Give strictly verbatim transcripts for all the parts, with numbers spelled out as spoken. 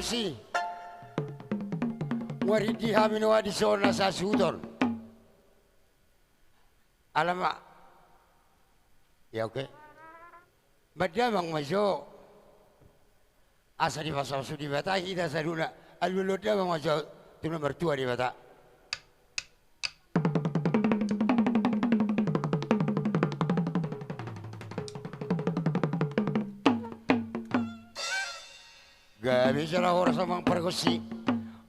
Si. Maridi hami nuaeng dison asa suhut on. Alamak. Ya, oke. Mandamang ma jo. Asa dipasupasu Debata hita saluhutna. Alualuhon damang ma jo tu na martua Debata. Gabe jala horas amang pargonsi.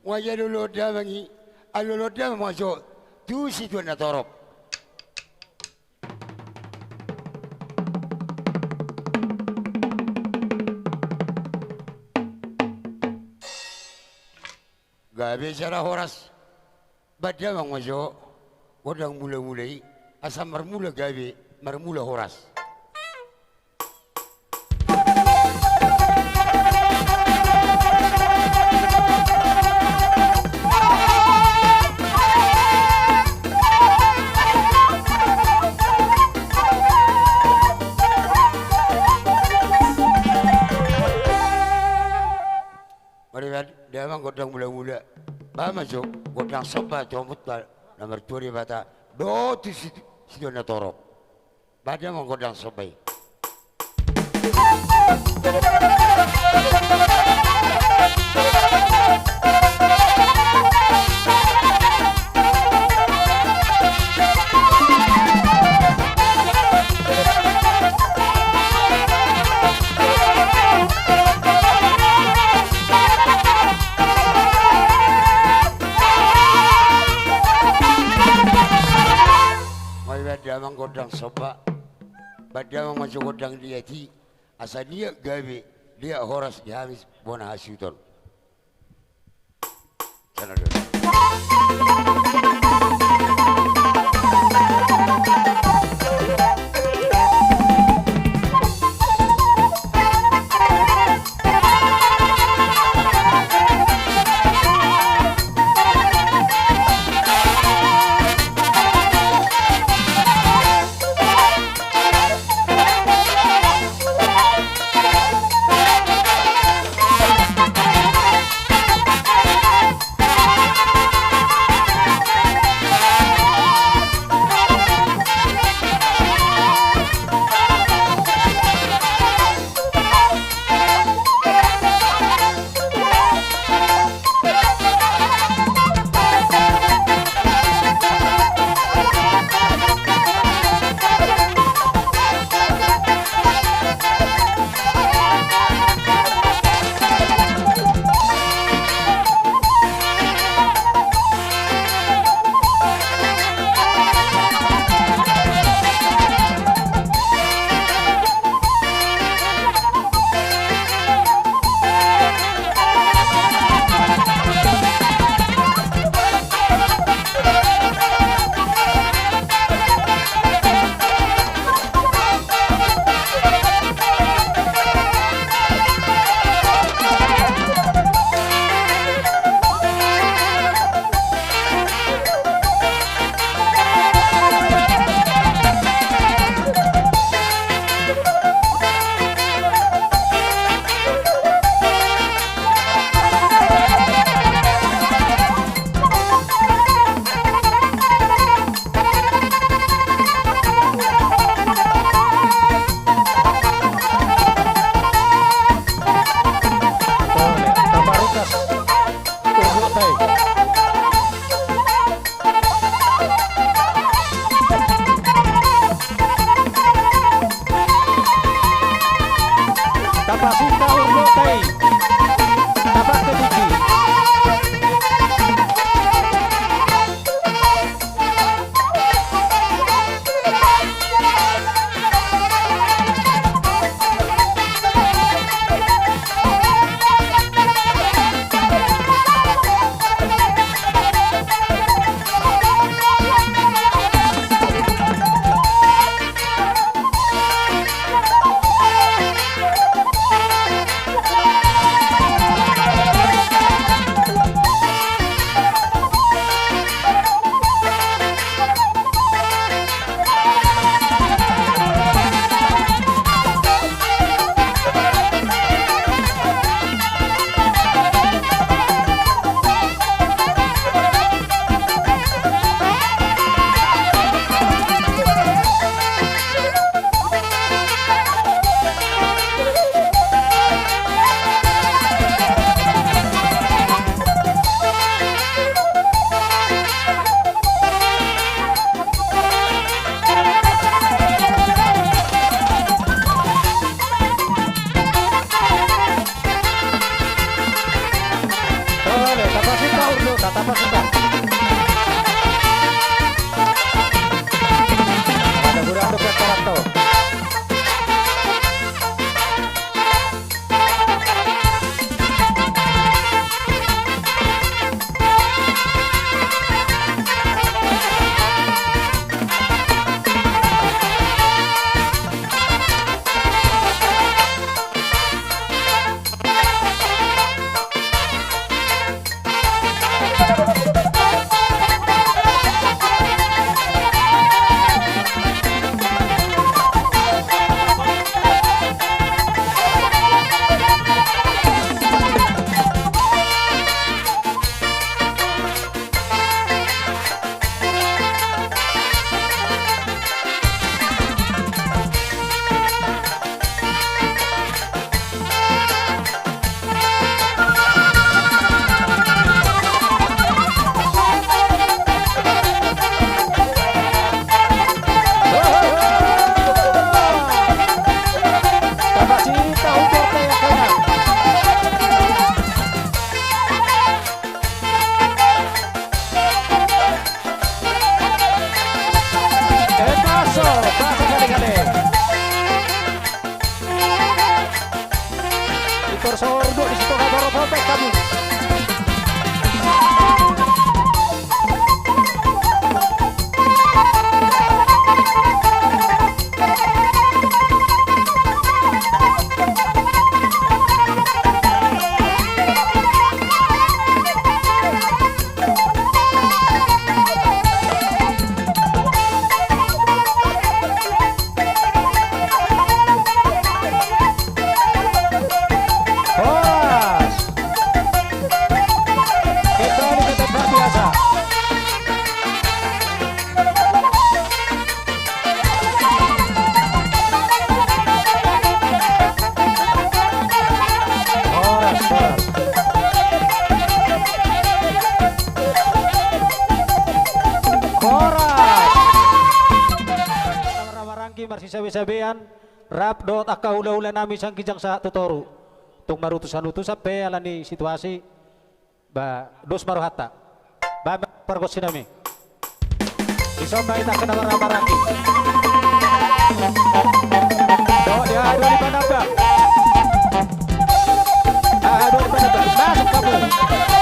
Nga i alualuhon damang i, alualuhon damang ma jo tu situan na torop. Gabe jala horas. Ba damang ma jo gondang mulamula i, asa marmula gabe, marmula horas. Mari ba damang gondang mulamula. Ba ma jo gondang somba tu ompunta na martua Debata dohot tu si-, situan na torop. Ba damang gondang somba i. Mari ba damang gondang somba. Ba damang ma jo gondang liat i, asa liat gabe, liat horas di hami bona hasuhuton. Tapa suka. Ada kurang dekat karakter. Itor saor do di situ, kabar opo pe kamu. Horas. Kembali ke tempat biasa. Horas, horas. Horas. Rama-rama rangki marsisabe-sabean, rap dohot angka hula-hula nami sian ginjang sahat tu toru. Tung marutusan-utusan pe ala ni situasi. Ba, dos ma rohanta. Ba, pargonsi nami. Dison ma hita angka na marhaha maranggi. Dohot di haha dua ni Panambang. Haha dua ni Panambang. Masuk kamu.